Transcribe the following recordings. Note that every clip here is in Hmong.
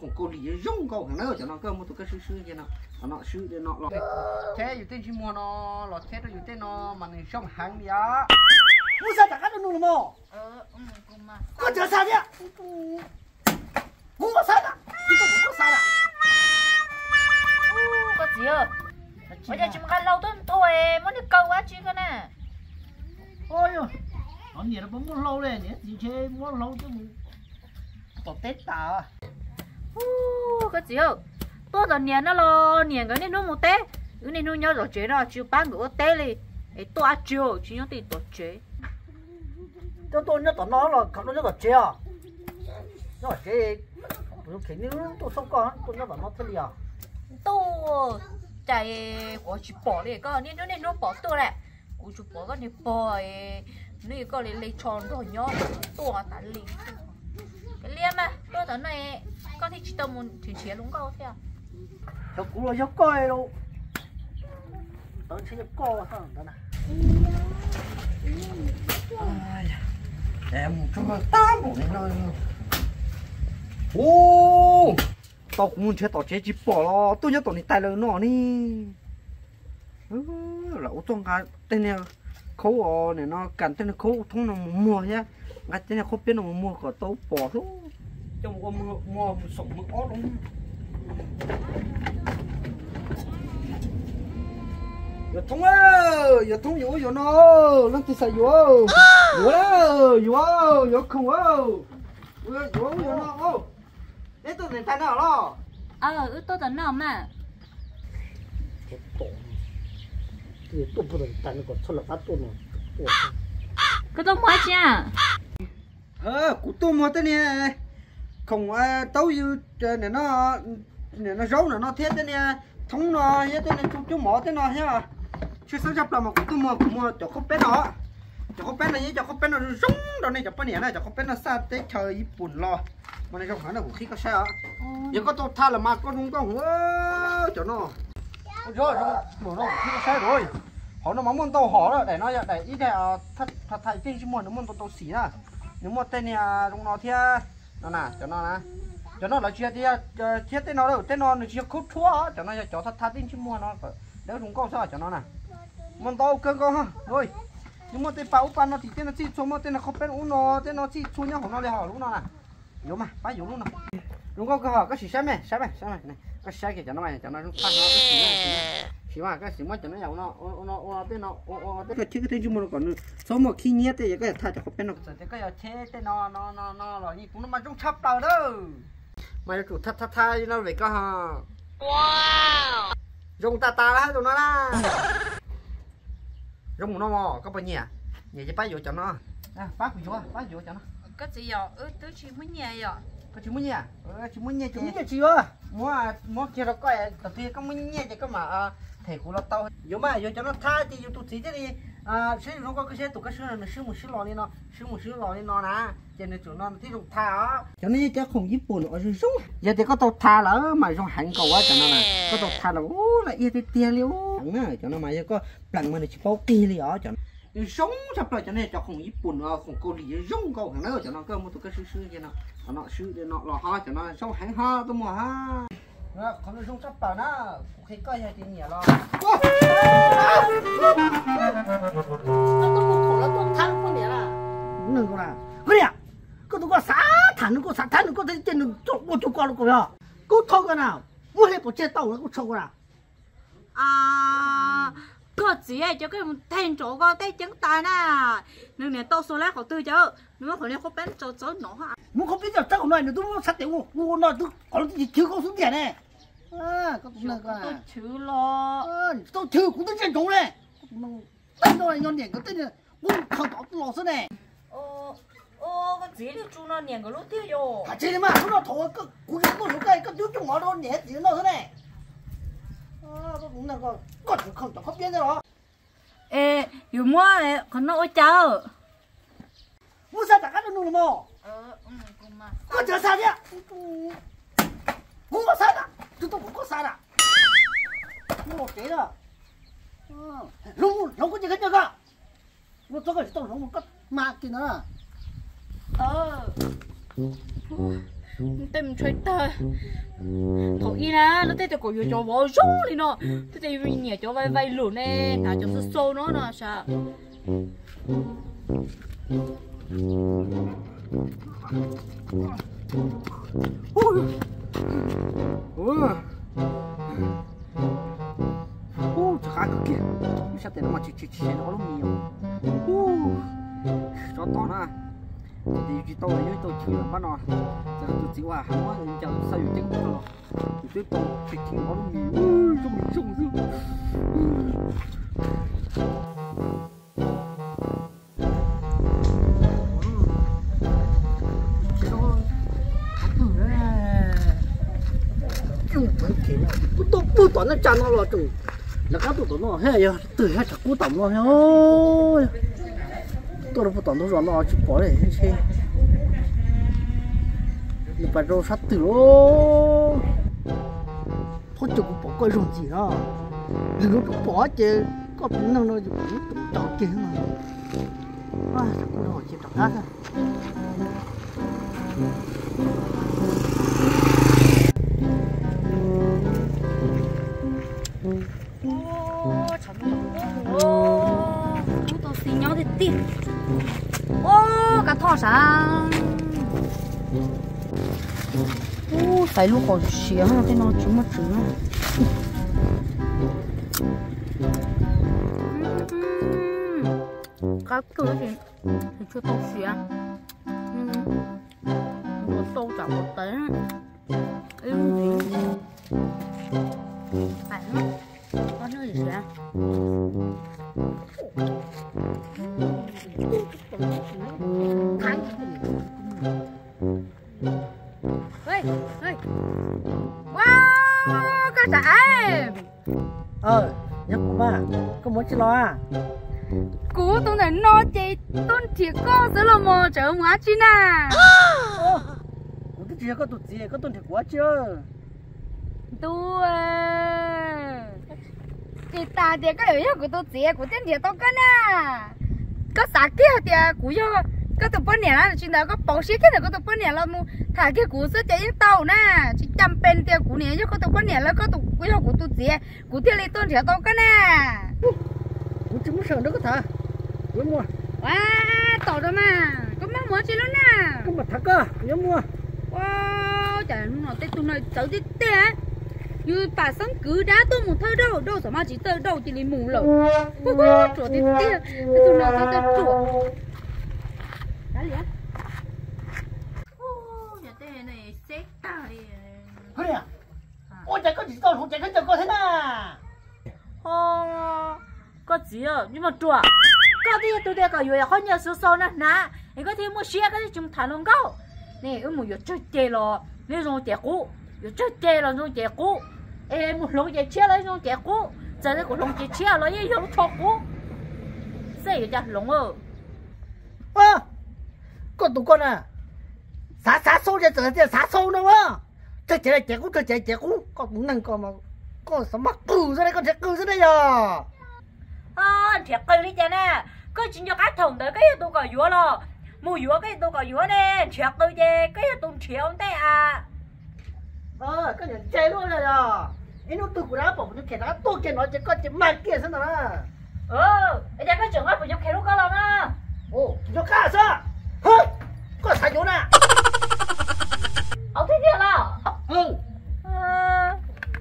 Koom Kaus Lim zoo nkauj heev na, cov no koj muaj tus koj swb swb no, cov no swb no los. Thiab yus tej ntsej muag no los thiab rau yus tej no mas nws zoo heev li os. Muab xa rov qab rau nws los mog. Koj tseem xa thiab. Kuv xa na, kuv xa na. Koj txiv, ua cas tsis mus nqa hlau tuaj nthua, muab niag kaw ua dab tsi koj na? Ov, niam no puas muaj hlau li, niam txiv ntshe muab hlau coj mus tom teb tas. Koj txiv, tuaj tom niam no los niam nkawd niaj hnub mus teb, wb niaj hnub nyob tom tsev no tsis pab nkawd ua teb li, es tuaj dab tsi tsis nyob tej tom tsev. Tuaj nyob tom no los koj nyob tom tsev os? Nyob tom tsev, kuv yuav khev niaj hnub tuaj xauj koj tuaj nyob tom no thiaj li os. Tuaj, cas kuv tsis pom li, koj niaj hnub niaj hnub pom tuaj lawm. Kuv tsuas pom koj niag pog, nws koj li li tsho nrog nyob tuaj tas li. Kav liam mas, tuaj tom no koj thiaj tsis tau mus nrhiav nrhiav hluas nkauj thiab. Xyov kuv los yog koj los, tawv ntshe yog koj ntawd na. Mus tsuag tag npaum li no. Ua, tau kuv mus nrhiav tom tsev tsis pom los tuaj nyob tom niam tais lawv no ne. Lam ua txuj nqa tej niag khaub, nim no kam tej niag khaub thoob no mus muag thiab, nqa tej niag khaub peb no mus muag kom tau pom xwb. Coj mus ua muag mus xoom mus ob rau. Yuav thoob, yuav thoob yuav ub yuav no, leej twg xav yuav, yuav, yuav, yuav khoom, yuav ub yuav no. Neb tuaj ntawm tais no los? Wb tuaj tom no mas. Tuaj puag tom tais no kom txhob lawv qab tuaj no. Koj tuaj muag dab tsi? Kuv tuaj muag tej niag khoom taub yws, nim no zaub no thiab tej niag thoob no thiab tej niag cuab mov tej no thiab. Tshwj xeeb tshaj plaws mas kuv tuaj muag, kuv muag cov khaub peb no. Cov khaub peb no yeej cov khaub peb no zoo zoo rau nej cov poj niam na, cov khaub peb no xa teb chaws Yij Pum los mas nws zoo heev na, kuv qhib koj saib os. Yog koj tau tha lawm mas koj zoo nkauj heev cov no. Zoo no kuv qhib koj saib os. Hauv no mas muaj ntau hom, daim no yog daim ib daim tha tha tej ntsej muag nws muaj ntau tau xim na. Nws muaj tej niag zoo no thiab no na, cov no na. Cov no lawv tsis yog tias thiab tej no, tej no nws tsis yog khaub tshuab, cov no yog cov tha tha tej ntsej muag no, dawb zoo nkauj xwb cov no na. Muaj ntau kawg nkaus. Nws muaj tej pa ub pa no tim tej no txij txhua, muaj tej no khaub peb ub no tej no txij txhua nyob hauv no li hos lub no na. Yuav mas pab yuav lub no. Zoo nkauj kawg hos, koj sim saib me, saib me, saib me. Koj saib kiag cov no, cov no zoo tshaj no, koj sim mas, koj sim muab cov no yam ua no, ua no, ua no tej no, ua no tej, koj cheb koj tej ntsej muag no kom nws txhob muaj khib nyiab tej, yog koj yog tha cov khaub peb no. Txawm tias koj yog cheb tej no no no no los yeej kuv no mas zoo tshaj plaws lawm. Mas yuav tsum tha tha tha li no vem koj ho. Zoo tas tas lawm tus no na. Zoo mus no mos, koj puas nyiam? Nyiam ces pab yuav cov no. Pab kuv yuav, pab yuav cov no. Koj txiv, yog wb twb tsis muaj nyiaj yom. Koj tsis muaj nyiaj? Tsis muaj nyiaj ces muab, muab kiag rau koj, thaum twg koj muaj nyiaj ces koj mam them kuv los tau. Yuav mas, yuav cov no tha ces yus tus txiv thiaj li swb zoo nkauj. Koj saib tus koj swb no nws swb mus swb los li no, swb mus swb los li no na, ces nws tsum no thiaj zoo tha os. Cov no yog cov khoom Yij Pum uas zoo zoo. Yog tias koj tau tha lawm mas zoo heev nkaus cov no na. Koj tau tha lawm ub, laj iab tiag tiag li ub. Cov no mas yog koj plees mas nws tsis paub qig li os. Nws zoo tshaj plaws, cov no yog cov khoom Yij Pum, khoom Kaus Lim zoo nkauj heev na. Cov no koj muaj tus koj swb swb no, cov no swb no los ho, cov no zoo heev ho tuaj muag ho. Qhov no zoo tshaj plaws na, kuv qhia koj yog tias nyiam los. Koj tuaj muag khoom los tuaj thab poj niam na. Koj niam, koj tus koj xav tham nws, koj xav thab nws, koj thiaj cia nws ua cuag koj los koj yog. Koj txhob koj na, muaj li pov tseg tau koj txhob koj na. Koj txiv, cov koj mus thej nrov koj tej ceeb tas na. Nws niam tau xuas lab qhov twg cov, nws muab qhov niag khaub peb tso txawb no. Muab qhov peb tso txawb no, nws twb muab sab tes ua no twb qhov twb chwv koj xub ntiag ne. Koj tus neeg koj tau chwv los, tau chwv kuv twb ntsia ntsoov ne. Tej no nyob niam nkawd tej, kuv khaws tod los xwb ne. Koj txiv, li tsu no niam nkawd lub tiag yom. Hais tsis li mas, lub no thaum kuv yuav tuaj yuav koj, koj twb coj mov rau niam txiv noj xwb ne. Koj tseem khaws cov khaub piab ntawd los. Es yuav muab qhov no ua cas? Muab xa rov qab rau nws los mog. Koj tseem xa thiab. Kuv xa na, tus tau kuv koj xa na. Muab los tsev na. Hloov, hloov koj ces koj nyob koj. Muab txob koj tsis tau hloov koj mas kiag na. Tej mus tshais tag. Thaum ub na, no tej tias kom yuav cov vov zoo li no, tej tias yus nyiam cov vai vai lum ne, hnav cov xau xau no no sav. Ub, txog qab kawg kiag, lub sab tes no mas tsis tsis tsis ob lub mis os. Ub, tsov tom na, ces yus tsis tau, yus tau chwv npab no, ces tus txiv ua hais muab ncaws xav yus ceeb tag los, yus twb tau tsis tsis ob lub mis, zoo zoo xwb. Kuv tuaj pw tom nej tsa no los tseem lawv qab tuaj tom no thiab, yog twg thiab tshav kub tom no thiab. Tuaj rau puag tom ntug zos no tsis pom li, ntshe nws pas rau sab twg lawm. Thaum twg kuv pom koj zoo ntxim no, nws lub rau pom ces koj tus neeg no yus tus tau kiag no. Ces rov qab. Ub, tshav ntuj kub mus, kub tau xis nyob tiag tiag. Ub, kab thoj sav. Ub, xaiv lub qos siav tej no tsis muaj tswv na. Qab kawg ces tsis tshua tau siav. Ua tau tsam ua tes. Ua, koj tsam, yog kuv mas, koj mus tsi los? Kuv tus ntawm no ces tuaj nrhiav koj xwb los mas tseem mus dab tsi na? Kuv twb tsis yog koj tus txiv, koj tuaj nrhiav kuv dab tsi? Ntuj, tsis tas tias koj yuav yog kuv tus txiv kuv thiaj nrhiav tau koj na. Koj xav kiag tias kuv yog koj tus poj niam na, tsis ntawd koj pauv siab kiag ntawm koj tus poj niam los mus tham kiag kuv xwb ces yeej tau na. Tsis cam pes tias kuv niam yog koj tus poj niam lawm, koj yog kuv tus txiv kuv thiaj li tuaj nrhiav tau koj na. Kuv tsis muaj sij hawm nrog koj tham, kuv yuav mus. Ua, tom rau mas, koj maj mus dab tsi lub na? Koj mam tham koj, kuv yuav mus. Ua, cas hnub no tej tug no txawv tiag tiag. Yus pam xeeb kwv dab tuaj mus thawj dauj, dauj xav mas tsis thawj dauj cia li mus lawm. Ruam tiag tiag, tej tug no txawv ruam. Ua cas koj tsis tau hloov ces koj caw koj thiab na? Koj txiv, nws mas ruam, koj twb yog tus tias kom yuav qhov nyiaj xwb xaus na hnav es koj thiaj muaj siab koj thiaj tsis mus tham hluas nkauj. Ne wb mus yuav tsawg ceg los nws zoo ces qub, yuav tsawg ceg los zoo ces qub, es mus hloov ces tshiab los zoo ces qub, txawm tias kuv hloov ces tshiab los yeej yog lub tsho qub. Xav yuav cas hloov. Koj tus koj na, xav xav xaub ces txawm tias xav xaub no a. Tsawg ceg ces qub, tsawg ceg ces qub, koj tus neeg ko mas koj xav maj qw xwb ne, koj nrhiav qw xwb ne yog. Nrhiav qw li cas na? Koj tsis nco qab thaum ntawd koj yog tus kom yuav los mus yuav koj yog tus kom yuav ne, nrhiav qw ces koj yog tus nrhiav ua ntej a. Koj niam ntseg luaj yog, ib hnub twg kuv rov pom kuv tus khev rov tuaj kiag no ces koj ces mag kiag xwb ntag na. Es cas koj tseem nqa kuv tus khev hlub koj los na? Kuv yuav koj xwb. Koj xav yuav na? Au, thiab tiag los?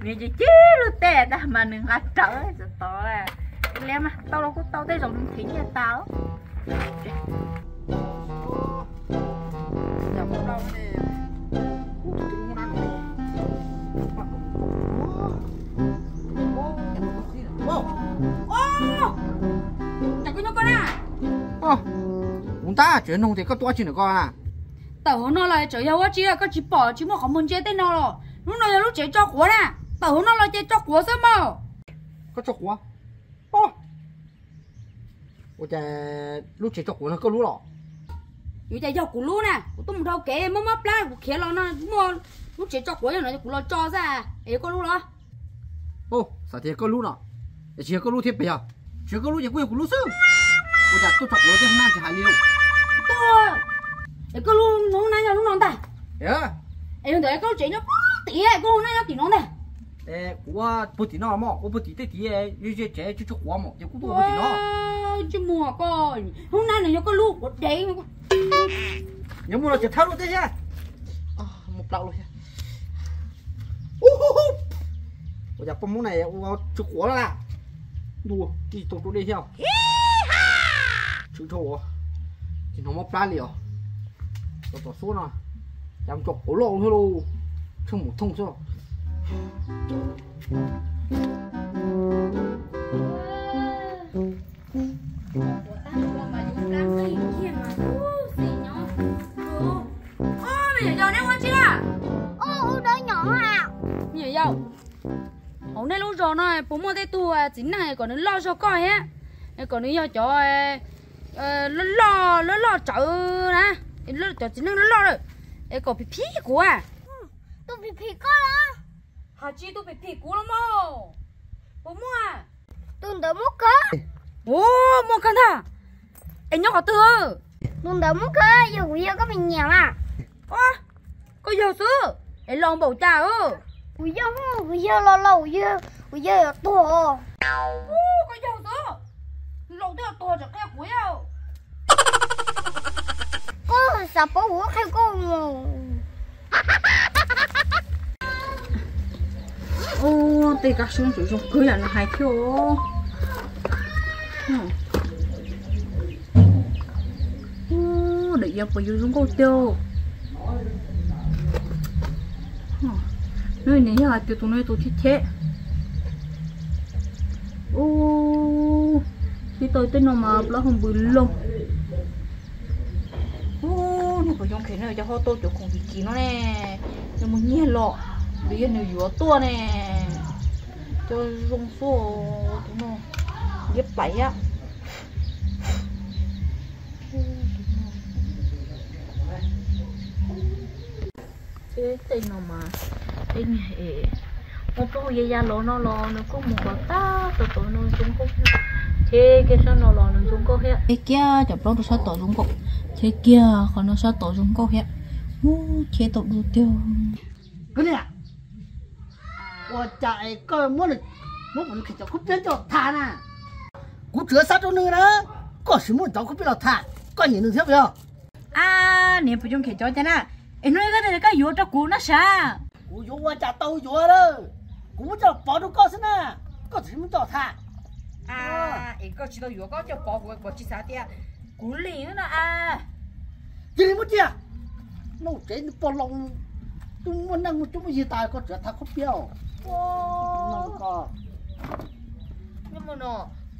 Nws cia cib lub teg tag mas nws nqa rawv txog tod. Li mas tau los kuj tau, tej zaum nws nrhiav nyiaj tas. Cas koj nyob koj na? Kuv ntab tseem nug tias koj tuaj ua dab tsi ntawm ko na? Tawm hauv no los tseem yog ua dab tsi, koj tsis pom tsis muaj qhov muag ntsia tej no los? Lub no yog lub tsev tso quav na, tawm hauv no los ces tso quav xwb mas. Koj tso quav? Ua cas lub tsev tso quav no koj lub los? Yuav cas yog kuv lub na, kuv tuaj mus dhau kev muab mob plab kuv khiav los no muaj lub tsev tso quav no ces kuv los tso xwb. Es yog koj lub los? Xav tias yog koj lub no, es tsis yog koj lub thiab pes yog? Tsis yog koj lub ces kuj yog kuv lub xwb. Ua cas tuaj tso quav thiab hmab tsis hais li? Tuaj, es koj lub no na, yog lub no ntag. Es yog ntawd koj lub tsev nyob puag tim, koj hu na nyob tim no ntag. Kuv ua puag tim no mog, ua puag tim tej tid, ze tsev tsis tshua quav mog ces kuv tuaj ua puag tim no. Tsis muaj koj, hnub no nws yog koj lub quav dev. Nyob muaj los tseem thawb luaj teb thiab. Mus plaws los thiab. Ua cas poj Hmoob na ua tsis quav na. Ntua kij tau rau dej thiab. Tshwm dhau, tsis hnov mob plab li os. Tom tom suab no, cas mus tso quav loj thiab lauj. Tsheej mus thooj xwb. Me nyuam yaus, hauv nej lub zos no puas muaj tej tug txiv neej kom nws loj zog koj thiab, kom nws yog cov loj loj loj loj tsawv na, cov txiv neej loj loj lawm, es kom phim phim kuv a. Tus phim phim koj los? Hais tsis tus phim phim kuv los mas. Puas muaj? Tus ntawd muaj kawg. Ua, muaj kawg ntag. Es nyob qhov twg? Tus ntawd muaj kawg, yog kuv yawg koj me nyuam mas. Koj yawg xwb, es laus npaum cas? Kuv yawg, kuv yawg laus laus, kuv yawg yuav tuag. Koj yawg xwb, laus twb yuav tuag tseem qhia kuv yawg. Koj xav paub kuv qhia koj mus. Ua, tej kab sub ntsuav zoo kawg yam li hais thiab. Daim iav puas yuav zoo nkauj tiag. Hnub no yog hais tias tus no yog tus cheb cheb. Ub, tib tau tej no mas plaub hau npws loo. Ub, nws puas yoo khem no cov ho tau cov khoom kim kim no ne, nws mus nyiag los, nws yog nws yuav tuaj ne. Cov zoo xwb, tus no liab pais thiab. Thiab tej no mas, tej niag es muaj plaub hau ya ya los no los nws kuj mus kom tag, tom tom no zoo nkauj thiab. Cheb kiag sab no los nws zoo nkauj thiab. Cheb kiag cov plaub rau sab tod zoo nkauj. Cheb kiag qhov no sab tod zoo nkauj thiab. Ub, cheb tau dua tiag. Koj niam, ua cas es koj muab, muab Pum Khem cov khaub piab coj tham na? Kuv tsuas xav rau nws na, koj sim muab cov khaub piab los tham, koj nyiam nws thiab puas yog? A, niam Pum Khem cov cas na, es hnub no koj tias koj yuav rau kuv no sav? Kuv yuav ua cas tau yuav lawm, kuv muab coj los pov rau koj xwb na, koj tsis muab coj tham. A, es koj tsis tau yuav koj coj pov kuv, koj tsis xav tias kuv lim no a? Cia li muab cia. Noj tsev nws pog laus, twb muaj neej muaj tub muaj yig tas koj tseem tham khaub piab os. Noj ko.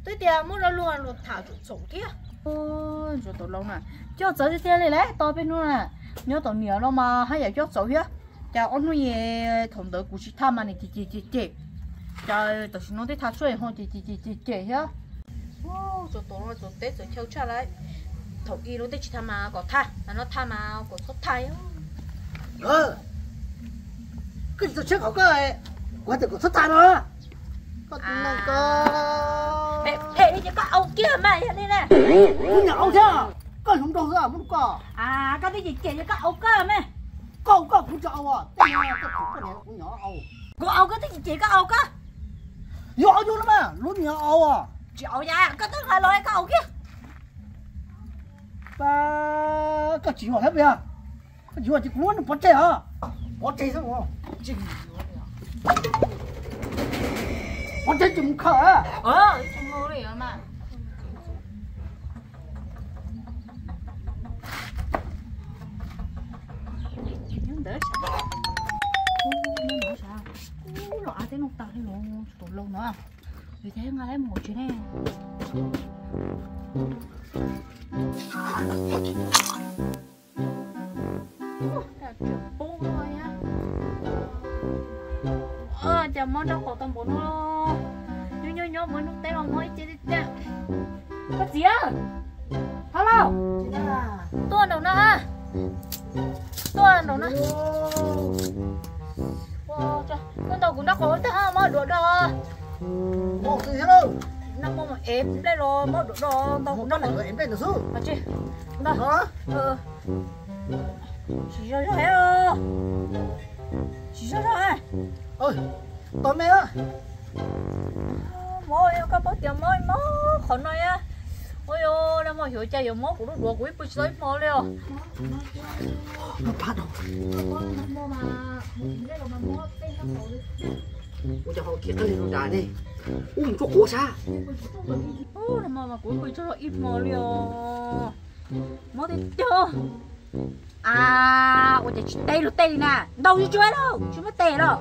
Twb tias muab lo lus tham txhaum txhaum thiab. Ntsuag tau laus na, coj txawv tiag tiag li lawm tau peb hnub na. Nyob tom niam no mas haj yam coj txawv thiab. Cas ob hnub es thaum ntawd kuv tsis tham mas nws cem cem cem cem. Cas tam sim no twb tham tsuaj ho cem cem cem cem thiab. Txog tod no txog teb txawm chaw tshaj lawm. Thaum ub lub teb tsis tham mas kom tham, no tham mas kom txhob tham. Koj tsis tau tshiab qhov koj, kuv hais tias kom txhob tham no. Koj tus neeg ko. Phem li ces koj au kiag mas yog li na. Kuv nyuam au thiab, koj hluas nraug xwb muab koj. Koj twb cem cem ces koj au koj mas. Koj au koj, kuv tsis au, tej no koj tus koj niam kuv nyuam au. Kuv au koj twb cem cem koj au koj. Yuav au yus no mas lub niag au. Tsis au yam koj twb hais los koj au kiag. Koj tsis yuav thiab puas yog? Koj tsis yuav ces kuv muab nws pov tseg os. Pov tseg xwb. Pov tseg ces mus khaws. Ntawd sav, ub, los av tej no tag li los tsis tau laus no. Yog ces nqa lawv mus hauv tsev ne. Cas mob nraub qaum tau npaum no, nyob nyob nyob muaj hnub teb los mob ib ce tiag tiag. Koj txiv, ha lauj, tuaj nraum no, tuaj nraum no. Koj ntaus kuv nraub qaum tag mob duav do. Noj mov es nplej los mob duav do, ntaus kuv nraub qaum es nplej xwb. Ntag. Ntag. Tsis zoo zog, tsis zoo zog. Tos me, mob, yog koj paub tias mob mob qhov no a. Ua, yog nag hmo xyov cas yuav mob kuv lub duav, kuv ib pw tsis tau ib hmo li os. Ua cas ho khiav tag li rau nrad ne? Ub, mus tsuag quav sab. Nag hmo mas kuv ib pw tsis tau ib hmo li os. Mob tiag tiag. A, ua cas tsis teb luag tej li na, ntau tsis tsuag lauj, tsis muaj tes los.